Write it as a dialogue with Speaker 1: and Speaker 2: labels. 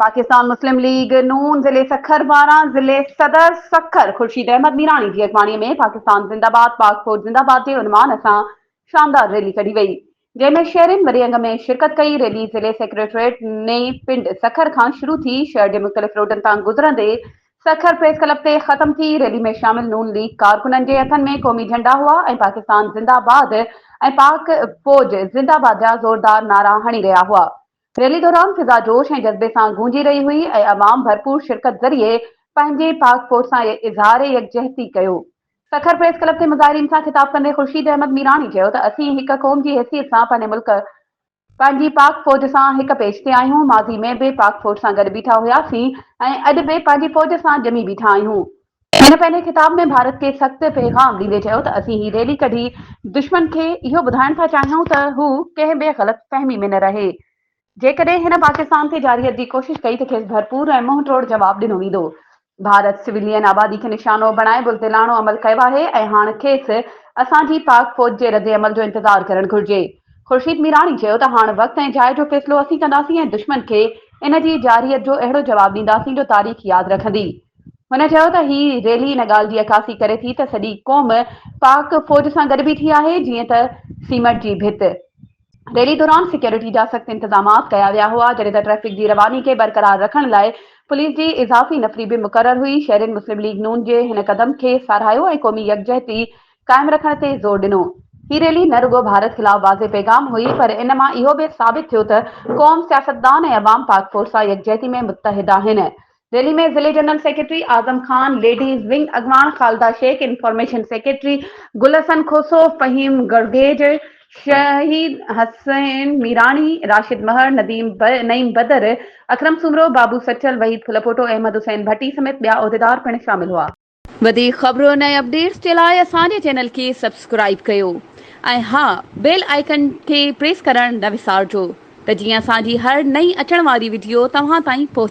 Speaker 1: Pakistan Muslim league نون ضلعي سکر پاران ضلعي صدر سکر خورشيد احمد ميراڻي جي اڳواڻي ۾ پاڪستان زنده باد پاڪ فوج زنده باد جي عنوان سان شاندار ريلي ڪڍي وئي جنهن ۾ شهرين وڏي انگ ۾ شرڪت ڪئي ريلي ضلعي سيڪريٽريٽ نئين پنڊ سکر کان شروع ٿي شهر جي مختلف روڊن تان گذرندي سکر پريس ڪلب تي ختم ٿي ريلي ۾ شامل نون ليگ ڪارڪنن جي هٿن ۾ قومي جهنڊا هئا ۽ پاڪستان زنده باد ۽ پاڪ فوج زنده باد جا زوردار نعرا هڻي رهيا هئا. ريلي دوران فضا جوش ۽ جذبي سان گونجي رهي هئي ۽ عوام ڀرپور شرڪت ذريعي پنهنجي پاڪ فوج سان اظهار يڪجهتي ڪيو. سکر پريس ڪلب تي مظاهرين سان خطاب ڪندي خورشيد احمد ميراڻي چيو ته اسين هڪ قوم جي حيثيت سان پنهنجي ملڪ، پنهنجي پاڪ فوج سان هڪ پيج تي آهيون، ماضي ۾ به پاڪ فوج سان گڏ بيٺا هياسين ۽ اڄ به پنهنجي فوج سان ڄمي بيٺا آهيون. هن پنهنجي خطاب ۾ ڀارت کي سخت پيغام ڏيندي چيو ته اسين هي ريلي ڪڍي دشمن کي اهو ٻڌائڻ ٿا چاهيون ته هو ڪنهن به غلط فهمي ۾ نه رهي، جيڪڏهن هن پاڪستان تي جارحيت جي ڪوشش ڪئي ته کيس ڀرپور ۽ منهن ٽوڙ جواب ڏنو ويندو. ڀارت سويلين آبادي کي نشانو بڻائي بزدلاڻو عمل ڪيو آهي ۽ هاڻ کيس اسان جي پاڪ فوج جي ردعمل جو انتظار ڪرڻ گهرجي. خورشيد ميراڻي چيو ته هاڻ وقت ۽ جاء جو فيصلو اسين ڪنداسين ۽ دشمن کي ان جي جارحيت جو اهڙو جواب ڏينداسين جو تاريخ ياد رکندي. هن چيو ته هي ريلي ان ڳالهه جي عڪاسي ڪري ٿي ته سڄي قوم پاڪ فوج سان گڏ بيٺي آهي جيئن ته سيمٽ جي ڀت. ريلي دوران سيڪيورٽي جا سخت انتظامات ڪيا ويا هئا جڏهن ته ٽريفڪ جي رواني کي برقرار رکڻ لاء پوليس جي اضافي نفري به مقرر هئي شهرين مسلم ليگ نون جي هن قدم کي ساراهيو ۽ قومي يڪجهتي قائم رکڻ تي زور ڏنو. هي ريلي نه رڳو ڀارت خلاف واضح پيغام هئي پر ان مان اهو به ثابت ٿيو ته قوم، سياستدان ۽ عوام پاڪ فوج سان يڪجهتي ۾ متحد آهن. ريلي ۾ ضلعي general secretary Azam Khan, ladies wing اڳواڻ خالده شيخ، انفارميشن سيڪريٽري گل حسن کوسو، فهيم گرگيج، شهيد حسين ميراڻي، راشد مهر، نديم نعيم بدر، اڪرم سومرو، بابو سچل، وحيد ڦلپوٽو، احمد حسين ڀٽي سميت ٻيا عهديدار پڻ شامل هئا. وڌيڪ خبرن ۽ اپڊيٽس جي لاء اسان جي چينل کي سبسڪرائيب ڪيو ۽ ها بيل آئيڪن کي پريس ڪرڻ نه وسارجو ته جيئن اسان جي هر نئين اچڻ واري وڊيو توهان تائين پهچي.